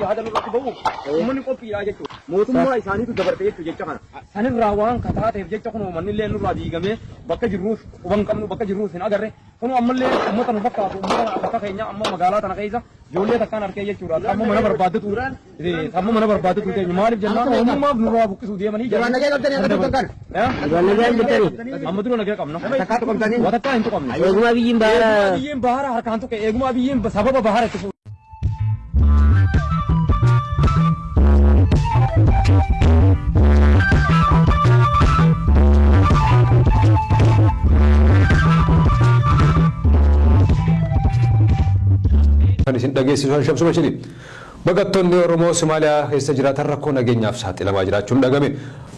Yaada nurratti ba'uuf uummanni qophiidha jechuudha. Mootummaa isaaniitu dabarte jechuudha jecha kana. Sanirraa waan kataa ta'eef jecha kun uummanni illee nurraa diigamee bakka jirruus quban qabnu, bakka jirruus hin agarre. Kun ammallee uummata nu fakkaatu, uummata bakka keenya amma magaalaa tana keessa ijoollee takkaan arkee jechuudha. Amma mana barbaaddatu, amma mana barbaaddatu keenya maaliif jennaan oromummaaf nurraa buqqisuu deemanii. Duraan nagaa qabdanii akka turtan kana. Duraan nagaa hin jirtanii. Amma dura nagaa qabna. Takkaa tuqamtanii. Watakkaa hin tuqamne. Eegumaa biyyiin bahara. Eegumaa biyyiin bahara harkaan tuqe, eegumaa biyyiin sababa bahara itti Kan isin dhageessisu Shamsu Bashiri. Baqattoonni Oromoo Somaaliyaa keessa jiraatan rakkoo nageenyaaf saaxilamaa jiraachuun dhagame.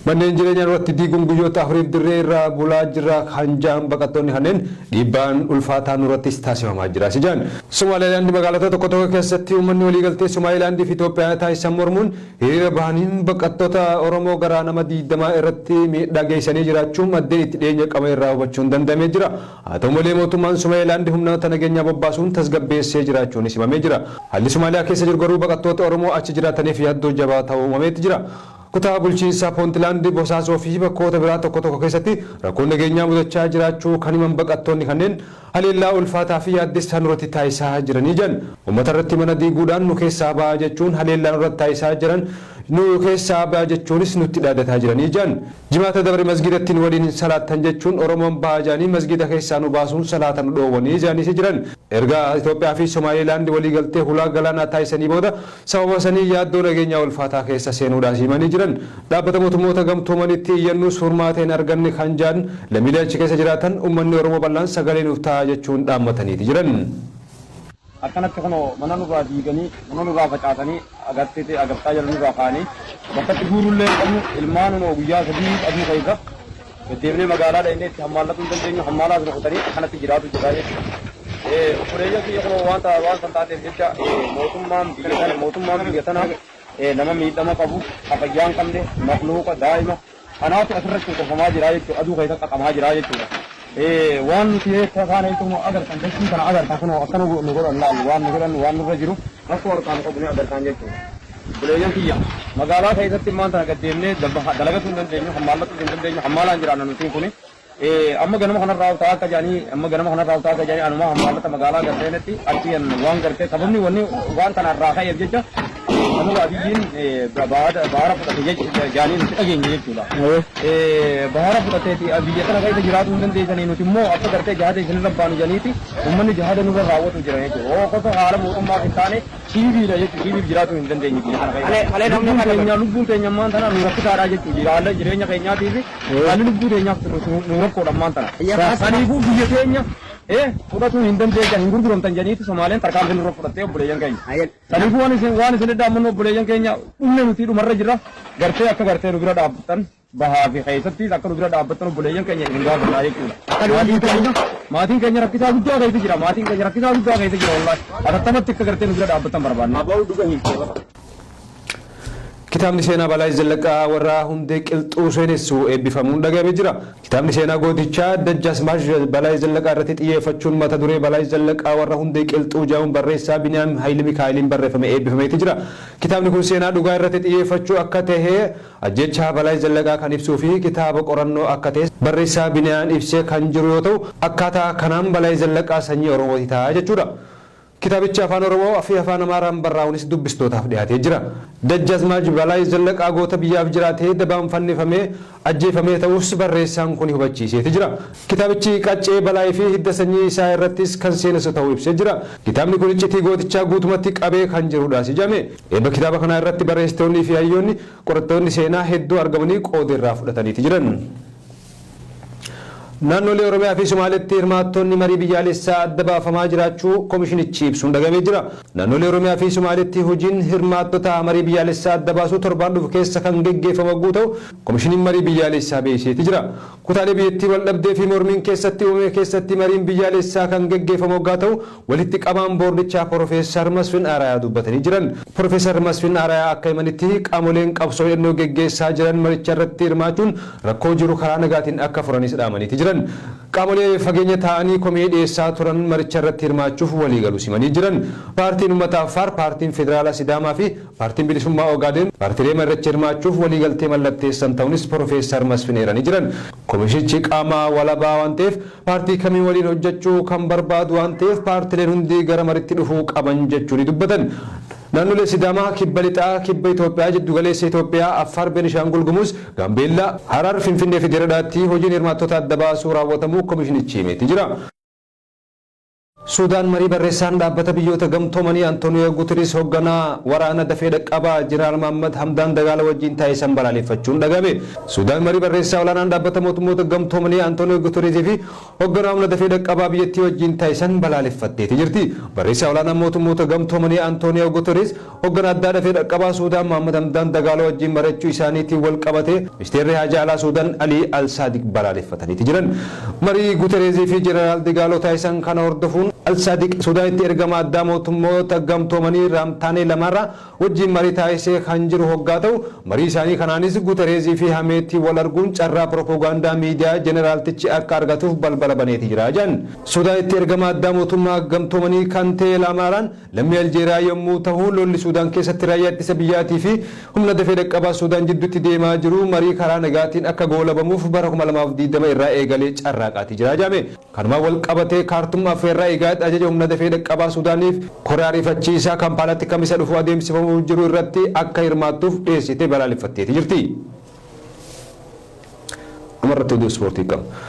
Manneen jireenyaa irratti diiguun guyyoota afuriif dirree irra bulaa jirra kan ja'an baqattoonni kanneen, dhiibbaan ulfaataa nurrattis taasifamaa jira si ja'an. Somaalilaand magaalota tokko tokko keessatti uummanni waliigaltee Somaalilaand fi Itoophiyaa taasisan mormuun hiriira bahaniin baqattoota Oromoo garaa nama 20 irratti miidhaa geessanii jiraachuu maddeen itti dhiyeenya qaban irraa hubachuun danda'amee jira. Haa ta'u malee mootummaan Somaalilaand humnoota nageenyaa bobbaasuun tasgabbeessee jiraachuunis himamee jira. Haalli Somaaliyaa keessa jiru garuu baqattoota Oromoo achi jiraataniif yaaddoo jabaa ta'uu uumameetti jira. Kutaa bulchiinsa Poontilaand, Bosaasoo fi bakkoota biraa tokko tokko keessatti rakkoon nageenyaa mudachaa jiraachuu kan himan baqattoonni kanneen, haleellaa ulfaataa fi yaaddessaa nurratti taasisaa jiranii jedhan. Uummata irratti mana diiguudhaan nu keessaa ba'aa jechuun haleellaa nurratti taasisaa jiran, nu keessaa ba'aa jechuunis nutti dhaadataa jiranii jedhan. Jimaata dabre masgiidatti nu waliin hin salaattan jechuun Oromoon bahaa jedhanii masgiida keessaa nu baasuun salaata nu dhoowwanii jedhaniis jiran. Erga Itoophiyaa fi Somaalilaand waliigaltee hulaa galaanaa taasisanii booda sababa saniin yaaddoo nageenyaa ulfaataa keessa seenuudhaas himanii jiran. Dhaabbata Mootummoota Gamtoomanitti iyyannus furmaata hin arganne kan jedhan lammiilee achi keessa jiraatan, uummanni Oromoo bal'aan sagalee nuuf ta'aa jechuun dhaammataniiti jiran. Akkanatti kunoo mana nurraa diiganii, mana nurraa facaasanii, agartee agartaa jala nurraa kaa'anii bakkatti guurullee hin qabnu. Ilmaan kunoo guyyaa 3 aduu keessa deddeebinee magaalaa dhaynee itti hammaallatuu hin dandeenyu, hammaalaas rukutanii akkanatti jiraatu jira jechuudha. Obboleeyyan kiyya, kunoo waan waan san taateef jecha mootummaan biyya tanaa nama miidhama qabu, ka fayyaa hin qabne, makluuqa daa'ima kanaatu asirratti cunqurfamaa jira jechuudha, aduu keessa qaqamaa jira jechuudha. Waan nuti isaan jechuun agartan, dachii kana agartan, kunoo akka nu godhan laalu, waan nu godhan, waan nurra jiru rakkoo harkaan qabu ni agartan jechuudha. Obboleeyyan kiyya, magaalaa keessatti immaan tana gad deemnee dalagatuu hin dandeenyu, hammaallatuu hin dandeenyu, hammaalaan jiraanna nutiin kuni. Amma ganama kanarraa ta'aa akka jedhanii, amma ganama kanarraa ta'aa akka jedhanii, anuma hammaallata magaalaa garteenetti achi waan gartee sababni wanni waan kanarraa ka'eef jecha sababa Abiyyiin bahara fudhate jedhanii nuti dhageenye jechuudha. Bahara fudhateeti biyya kana keessa jiraachuu hin dandeessanii, nuti immoo akka gartee jahaada isinirra baanu jedhaniiti uummanni jahaada nurra raawwatu jiran jechuudha. Qofa haala mootummaaf hin taane siiviidha jechuudha. Siiviif jiraachuu hin dandeenye biyya kana keessa. Lubbuun keenya, lubbuun keenya ammaan tana nu rakkisaadha jechuudha. Haala jireenya keenyaatii fi haalli lubbuu teenyaaf nu rakkoodha ammaan tana. Kanaafuu biyya keenya fudhatuu hin dandeessan, hin gurguramtan jedhaniiti Somaaleen tarkaanfii nurra fudhattee, obboleeyyan keenya. Kanaafuu waan isin dhaammannu, obboleeyyan keenya, dhumne, nuti dhumarra jirra, gartee akka gartee nu bira dhaabbattan, bahaa fi keessattis akka nu bira dhaabbattan obboleeyyan keenya isin gaafannaa jechuudha. Maatiin keenya rakkisaa guddaa keessa jira. Maatiin keenya rakkisaa guddaa keessa jira wallahi. Atattamatti akka gartee nu bira dhaabbattan barbaanna. Kitaabni seenaa Balaa Zallaqaa warra Hundee Qilxuu seenessu eebbifamuun dhaga'amee jira. Kitaabni seenaa gootichaa Dajjaasmaash Balaa Zallaqaa irratti xiyyeeffachuun mata duree Balaa Zallaqaa warra Hundee Qilxuu jedhamuun barreessaa Biniyaam Hayile Mikaa'eliin barreeffame eebbifameeti jira. Kitaabni kun seenaa dhugaa irratti xiyyeeffachuu akka ta'e, ajjechaa Balaa Zallaqaa kan ibsuu fi kitaaba qorannoo akka ta'e barreessaa Biniyaam ibsee kan jiru yoo ta'u, akkaataa kanaan Balaa Zallaqaa sanyii Oromooti ta'a jechuudha. Kitaabichi afaan Oromoo fi afaan Amaaraan barraa'uunis dubbistootaaf dhiyaatee jira. Dajjaazmaach Balaay Zallaqaa goota biyyaaf jiraatee dabaan fannifamee ajjeefamee ta'us barreessaan kun hubachiiseeti jira. Kitaabichi qaccee Balaay fi hidda sanyii isaa irrattis kan seenessu ta'uu ibsee jira. Kitaabni kun iccitii gootichaa guutumatti qabee kan jirudha jedhame. Eebba kitaaba kanaa irratti barreessitoonni fi hayyoonni, qorattoonni seenaa hedduu argamanii qooda irraa fudhataniiti jiran. Naannolee Oromiyaa fi Somaaleetti hirmaattonni marii biyyaalessaa adda baafamaa jiraachuu koomishinichi ibsuun dhagamee jira. Naannolee Oromiyaa fi Somaaleetti hojiin hirmaattota marii biyyaalessaa adda baasuu torbaan dhufu keessa kan geggeeffamu yogguu ta'u, koomishiniin marii biyyaalessaa beeksiseeti jira. Kutaalee biyyattii wal dhabdee fi mormiin keessatti uumame keessatti mariin biyyaalessaa kan geggeeffamu waggaa ta'u walitti qabaan boordichaa Profeesar Masfin Arayaa dubbatanii jiran. Profeesar Masfin Arayaa akka himanitti, qaamoleen qabsoo hidhannoo geggeessaa jiran maricha irratti hirmaachuun rakkoo jiru karaa nagaatiin akka furanis dhaamaniiti jiran. jiran. Qaamolee fageenya taa'anii komee dhiyeessaa turan maricha irratti hirmaachuuf waliigaluu simanii jiran. Paartiin Uummata Affaar, Paartiin Federaalaa Sidaamaa fi Paartiin Bilisummaa Ogaadeen paartiilee maricha hirmaachuuf waliigaltee mallatteessan ta'uunis Profeesar Masfin eeranii jiran. Komishinichi qaama walabaa waan ta'eef paartii kamiin waliin hojjechuu kan barbaadu waan ta'eef paartileen hundi gara maritti dhufuu qaban jechuun dubbatan. Naannolee Sidaamaa, Kibba Lixaa, Kibba Itoophiyaa, Jiddugaleessa Itoophiyaa, Affaar, Beenishaangul Gumuz, Gaambeellaa, Harar, Finfinnee fi Diradaatti hojiin hirmaattota adda baasuu raawwatamuu komishinichi himeeti jira. Suudaan marii barreessaan dhaabbata biyyoota gamtoomanii Antooniyoo Guteris hoogganaa waraana dafee dhaqqabaa Jeneraal Mahammad Hamdaan Dagaala wajjin taasisan balaaleffachuun dhagame. Suudaan marii barreessaa olaanaan dhaabbata mootummoota gamtoomanii Antooniyoo Guterisii fi hoogganaa humna dafee dhaqqabaa biyyattii wajjin taasisan balaaleffatteeti jirti. Barreessaa olaanaan mootummoota gamtoomanii Antooniyoo Guteris hoogganaa addaa dafee dhaqqabaa Suudaan Mahammad Hamdaan Dagaala wajjin mari'achuu isaaniitiin wal qabate ministeerri haajaa alaa Suudaan Alii Al-Saadiq balaaleffataniiti jiran. Marii Gutereezii fi Jeneraal Dagaaloo taasisan kana hordofuun Al-Saadiq Suudaanitti ergama addaa mootummoota gamtoomanii Raamtaanee lamarraa wajjin marii taasisee kan jiru hoggaa ta'u, marii isaanii kanaanis Gutereezii fi Hameetti wal arguun carraa propoogaandaa miidiyaa jeneraaltichi akka argatuuf balbala baneeti jira jedhan. Suudaanitti ergama addaa mootummaa gamtoomanii kan ta'e Lamaaraan lammii Aljeeriyaa yommuu ta'u, lolli Suudaan keessatti raayyaa ittisa biyyaatii fi humna dafee dhaqqabaa Suudaan jidduutti deemaa jiru marii karaa nagaatiin akka goolabamuuf bara 2020 irraa eegalee carraaqaatii jira jedhame. Kanumaan wal qabatee Kaartum affeerraa Igaad ajaja humna dafee dhaqqabaa Suudaaniif koree ariifachiisaa Kampaalaatti kamisa dhufu adeemsifamuuf jiru irratti akka hirmaattuuf dhiyeessitee balaaleffatteeti jirti. Dhumarratti oduu ispoortii qabna.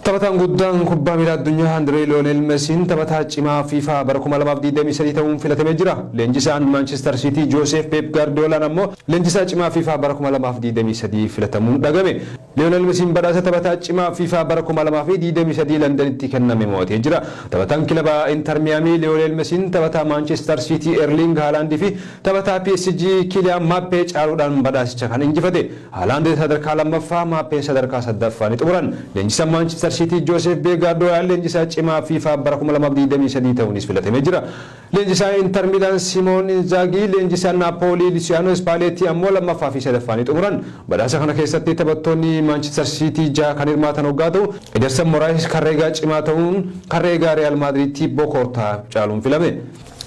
Taphataan guddaan kubbaa miilaa addunyaa Andiree Liyoonel Mesiin taphataa cimaa FIFA bara 2023 ta'uun filatamee jira. Leenjisaan Manchester City Joseph Pep Guardiolaan ammoo leenjisaa cimaa FIFA bara 2023 filatamuun dhagame. Liyoonel Mesiin badhaasa taphataa cimaa FIFA bara 2023 Londonitti kenname mo'atee jira. Taphataan kilaba Inter Miami Liyoonel Mesiin taphataa Manchester City Erling Haaland fi taphataa PSG Kylian Mbappe caaluudhaan badhaasicha kan injifate. Haaland sadarkaa lammaffaa, Mbappeen sadarkaa sadaffaa ni xumuran. Leenjisaan Manchester City Joseph Pep Guardiolaan leenjisaa cimaa FIFA bara 2023 ta'uunis filatamee jira. Leenjisaa Inter Milan Simone Inzaghi, leenjisaa Napoli Luciano Spalletti ammoo lammaffaa fi sadaffaa ni xumuran. Badhaasa kana keessatti taphattoonni Manchester City 6 kan hirmaatan hoggaa ta'u, Ederson Moraes karreegaa cimaa ta'uun karreegaa Real Madrid Thibaut Courtois caaluun filame.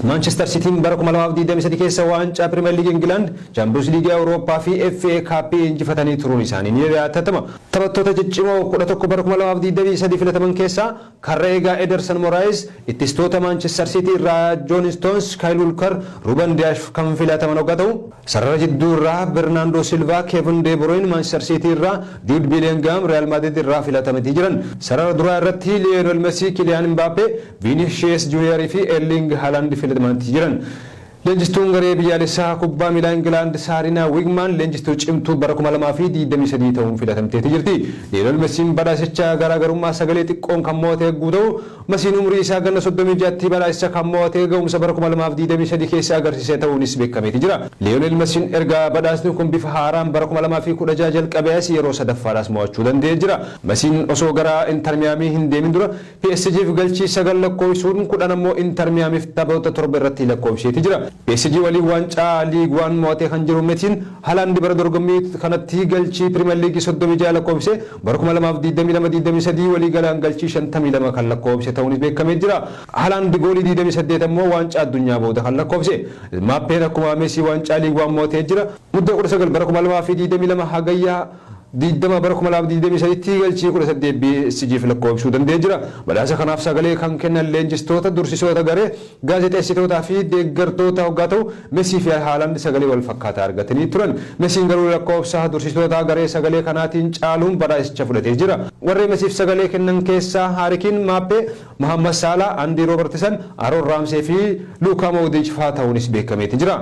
Manchester Cityin bara 2023 keessa waancaa Premier League England, Champions League Awurooppaa fi FA Cup injifatanii turuun isaanii ni yaadatama. Taphattoota ciccimoo 11 bara 2023 filataman keessaa karra eegaa Ederson Moraes, ittistoota Manchester City irraa John Stones, Kyle Walker, Ruben Dias kan filataman hoggaa ta'u, sarara jidduu irraa Bernardo Silva, Kevin De Bruyne Manchester City irraa, Jude Bellingham Real Madrid irraa filatamanii jiran. Sarara duraa irratti Lionel Messi, Kylian Mbappe, Vinicius Junior fi Erling Haaland filatamanii jiran. Leenjistuun garee biyyaalessaa kubbaa miilaa Ingilaand Saariinaa Wigmaan leenjistuu cimtuu bara 2023 ta'uun filatamteeti jirti. Liyoonel Messiin badhaasicha garaagarummaa sagalee xiqqoon kan mo'ate yogguu ta'u, Messiin umurii isaa ganna 36tti badhaasicha kan mo'ate ga'umsa bara 2023 keessa agarsiise ta'uunis beekameeti jira. Liyoonel Messiin erga badhaasni kun bifa haaraan bara 2016 jalqabee as yeroo sadaffaadhaas mo'achuu danda'ee jira. Messiin osoo gara Inter Miyaamii hin deemin dura PSGf galchii 9 lakkoofsuun 10 ammoo Inter Miyaamiif taphoota 7 irratti lakkoofseeti jira. PSG waliin waancaa Liig 1 mo'atee kan jiru Messiin Haaland bara dorgommii kanatti galchii Pirimeer Liigii 36 lakkoofse, bara 2022-23 walii galaan galchii 52 kan lakkoofse ta'uunis beekamee jira. Haaland goolii 28 ammoo waancaa addunyaa booda kan lakkoofse. Maappeen akkuma Mesii waancaa Liig 1 mo'atee jira. Muddee 19 bara 2022 hagayyaa 20 bara 2023tti galchii 18 PSGf lakkoofsuu danda'ee jira. Badhaasa kanaaf sagalee kan kennan leenjistoota, dursisoota garee, gaazexeessitootaa fi deeggartoota hoggaa ta'u, Mesii fi Haaland sagalee wal fakkaataa argatanii turan. Mesiin garuu lakkoofsa dursitoota garee sagalee kanaatiin caaluun badhaasicha fudhatee jira. Warreen Mesiif sagalee kennan keessaa Harry Kane, Maappee, Mohammad Salah, Andy Robertson, Aaron Ramsey fi Luka Modric fa'aa ta'uunis beekameeti jira.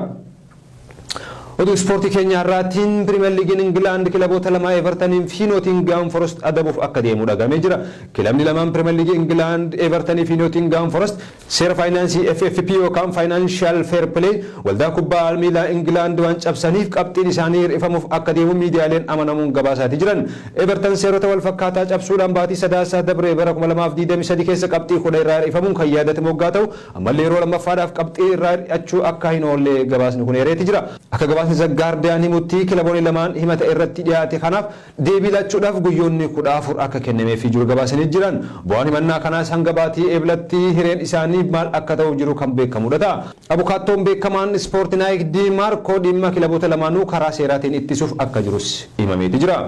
Oduu ispoortii keenya har'aatiin Pirimeer Liigiin Ingilaand kilaboota lama Evertanii fi Nootingaam Forest adabuuf akka deemu dhagamee jira. Kilabni lamaan Pirimeer Liigii Ingilaand Evertanii fi Nootingaam Forest seera faayinaansii FFP yookaan Financial Fair Play waldaa kubbaa miilaa Ingilaand waan cabsaniif qabxiin isaanii hir'ifamuuf akka deemu miidiyaaleen amanamuun gabaasaati jiran. Everton seerota wal fakkaataa cabsuudhaan baatii Sadaasaa dabree bara 2023 keessa qabxii 10 irraa hir'ifamuun kan yaadatamu hoggaa ta'u, ammallee yeroo lammaffaadhaaf qabxii irraa hir'achuu akka hin oolle gabaasni kun eereeti jira. Akka gabaasni gabaasni The Guardian himutti kilaboonni lamaan himata irratti dhiyaate kanaaf deebii laachuudhaaf guyyoonni 14 akka kennameefii jiru gabaasanii jiran. Bu'aan himannaa kanaas hanga baatii Eeblatti hireen isaanii maal akka ta'uuf jiru kan beekamudha ta'a. Abukaattoon beekamaan ispoortii Naayik Di Maarkoo dhimma kilaboota lamaanuu karaa seeraatiin ittisuuf akka jirus himameeti jira.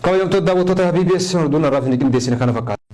Kabajamtoota daawwattoota BBS, oduun har'aaf ni qindeessine kana fakkaata.